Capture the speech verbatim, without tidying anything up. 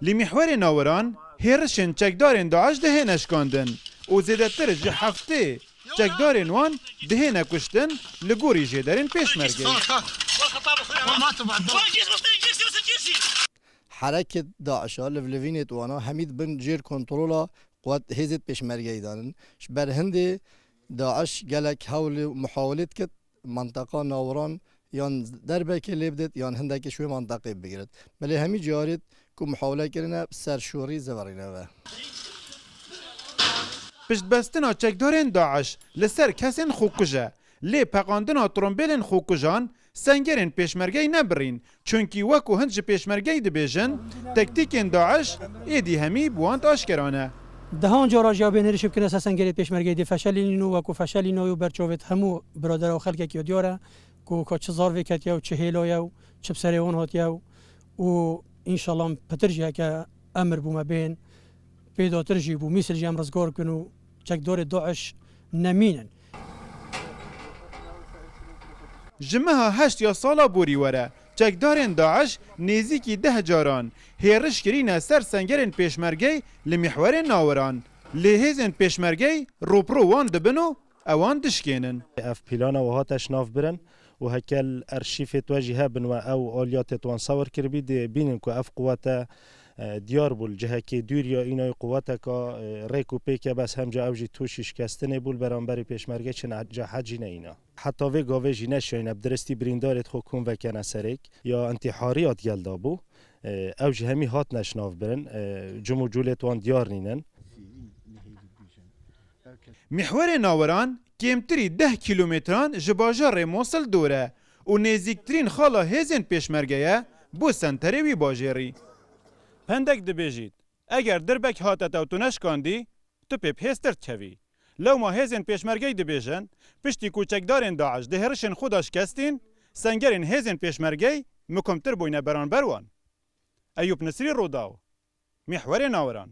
Li Mîhwerê Nawiran hêrişên çekdarên DAIŞ dihêne şikandin û zêdetir ji heftê çekdarên wan dihêne kuştin li gorî jêderên pêşmergeyê. Hereket DAIŞa livlivînê wana hemî dibin jêr kontrola quwet hêzêt pêşmergeyî danin. Ji ber hindê DAIŞ gelek hewl û muhawilê dikit manteqa Nawiran yan derbekê lê bidêt yan hindekê ji wê manteqê bigirit. Belê hemî carêt ku muhawile kirine bi ser şûrî zivirîne ve. Piştbestina çekdarên DAIŞ li ser kesên xwekuje, lê peqandina trombêlên xwekujan sengerên pêşmergeyî nebirîn, çunkî wekû hin ji pêşmergeyî dibêjin, tektîkên DAIŞ êdî hemî bi wan aşkera ne. Dehan cara jî ya bên hêrişê bikine ser sengerê pêşmergeyî dê feşelînin û wekû feşelîna û berçavêt hemû biradera û xelkekî ya diyar e ku ka çi zar vê ketiye û çi hêla ye û çi bi serê wan hatiye û, û înşallah pitir jî heke emir bûme bên pêdatir jî bû mîsil jî em rizgar bikin û çekdarê DAIŞ nemînin. Ji meha heşt ya sala borî were, çekdarên DAIŞ nêzîkî deh caran hêriş kirîne ser sengerên pêşmergeyî li Mîhwerê Nawiran. Lê hêzên pêşmergeyî rûpirû wan dibin û ewan dişkênin. Ev plana we hate şinavbirin û heke li erşîfê we jî hebin we ew aliyatê wan sewir kiribî, dê bînin ku ev quwete, e, diyar bû li cihekê dûr ya, îna yî quweteka, e, rêk û pêk e, bes hemca ew jî tûşî şikestinê bû, li beramberî pêşmergê çi ne-, cehet jî neyîna. Heta vê gavê jî neşiyayne bi diristî birîndarê xwe kom vekene serêk ya întîharî ya digel de bû. E, ew jî hemî hatine şinavbirin, e, cim û culêt wan diyar nînin. Mîhwerê Nawiran kêmtirî deh kîlometran ji bajarê Mosil dûr e û nêzîktirîn xala hêzên pêşmerge ye bo senterê wî bajêrî. Pendek dibêjît, eger dirbek hate te û tu neşkandî, tu pê bi hêztir dikevî. Lewma hêzên pêşmergeyî dibêjin, piştî ku çekdarên DAIŞ di hêrişên xwe de şikestîn, sengerên hêzên pêşmergeyî mikumtir bûyne beramber wan. Eyûp Nisrî, Rûdaw, Mîhwerê Nawiran.